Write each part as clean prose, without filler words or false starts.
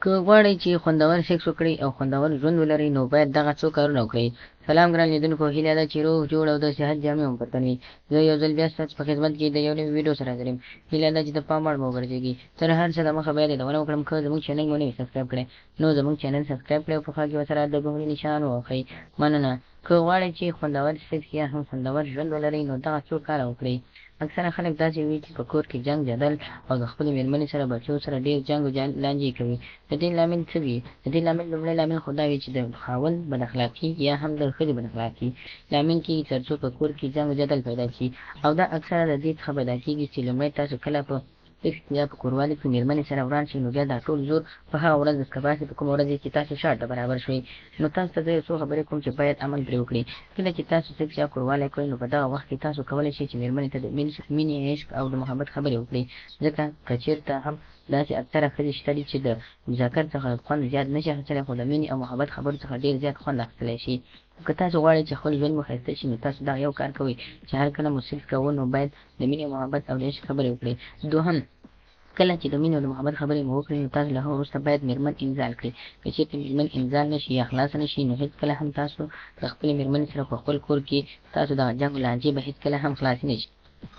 که غواړئ چې خوندور سکس وکړئ او خوندور ژوند ولرئ نو باید دغه څو کارونه وکړئ. سلام ګران لیدونکو، هیله ده چې روغ جوړ او د صحت جامې مو پر تن وي. زه یو ځل بیا ستاسو په خدمت کې د یو نوي ویډیو سره حاضر یم. هیله ده چې د پام وړ مو وګرځیږي. تر هر څه دمخه باید یادونه وکړم که زموږ چینل مو نه وي سبسکرایب کړی نو زموږ چینل سبسکرایب کړئ او په خوا کې ورسره د ګهري نشان ووهئ. مننه. که غواړئ چې خوندور سکس یا هم خوندور ژوند ولرئ نو دغه څو کاره وکړئ. اکثره خلک داسې وي چې په کور کې جنګ جدل او د خپلې میرمنې سره بچو سره ډیر جنګ او لانجې کوي. د دې لامل څه وي؟ د دې لامل لومړی لامل خو دا وي چې د خاوند بد اخلاقي یا هم د ښځې بد اخلاقي لامل کیږي تر څو په کور کې جنګ او جدل پیدا شي او دا اکثره د دې څخه پیدا کیږي چې لومړی تاسو کله په سکس یا په کوروالي کې میرمنې سره وران شئ نو بیا دا ټول زور په هغه ورځ درڅخه باسي په کومه ورځ چې تاسو شاته برابر شئ. نو تاسو ته زه یو څو خبرې کوم چې باید عمل پرې وکړئ. کله چې تاسو سکس یا کوروالی کوئ نو په دغه وخت کې تاسو کولی شئ چې میرمنې ته د مینې، عشق او د محبت خبرې وکړئ، ځکه که چیرته هم داسې اکثره ښځې شته دي چې د ذکر څخه خوند زیات نشي اخیستلی خو د مینې او محبت خبرو څخه ډیر زیات خوند اخیستلی شي. که تاسو غواړئ چې خپل ژوند مو ښایسته شي نو تاسو دغه یو کار کوئ چې هر کله مو سکس کاوه نو باید د مینې او محبت او د عشق خبرې وکړئ. دوهم، کله چې د مینې او د محبت خبرې مو وکړې نو تاسو له هغه وروسته باید میرمن انزال کړئ. که چیرته میرمن انزال نه شي یا خلاصه نه شي نو هیڅکله هم تاسو د خپلې میرمنې سره په خپل کور کې ستاسو دغه جنګ او لانجې به هیڅکله هم خلاصې نه شي.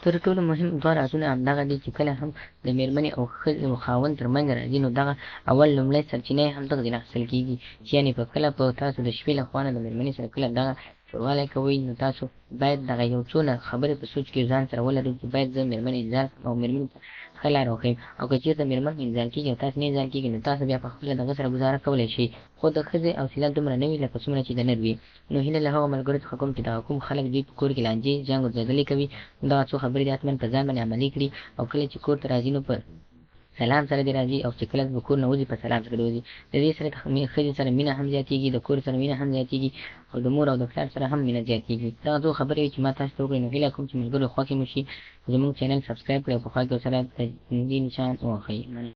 تر ټولو مهم دوه رازونه همدغه دي چې کله هم د میرمنې او ښځې او خاوند تر منځ راځي نو دغه اول لومړی سرچینه یې همدغه ځای نه اخیستل کیږي چې یعنې په کله په تاسو د شپې له خوا نه د میرمنې سره کله دغه توروالی کوئ نو تاسو باید دغه یو څو نه خبرې په سوچ کې ځان سره ولرئ چې باید زه میرمن انزال کړم او میرمنې ته ښه لاره وښیم او که چیرته میرمن مو انزال کیږي او تاسو نه انزال کیږي نو تاسو بیا په خپله د هغه سره ګزاره کولی شئ خو د ښځې حوصله دومره نه وي لکه څومره چې د نر وي. نو هیله له هغو ملګرو څخه کوم چې دغه کوم خلک دوی په کور کې لانجې، جنګ او جدلې کوي نو دغه څو خبرې دې حتما په ځان باندې عملي کړي او کله چې کور ته راځي نو په سلام سره دې راځي او چې کله د کور نه وځي په سلام سره دې وځي. د دې سره د ښځې سره مینه هم زیاتیږي، د کور سره مینه هم زیاتیږي او د مور او د پلار سره هم مینه زیاتیږي. دغه څو خبرې وې چې ما تاسو ته وکړې نو هیله کوم چې ملګرو خوښې مو شي زموږ چینل سبسکرایب کړئ او په خوا کې ورسره د نشان ووهئ. مننه.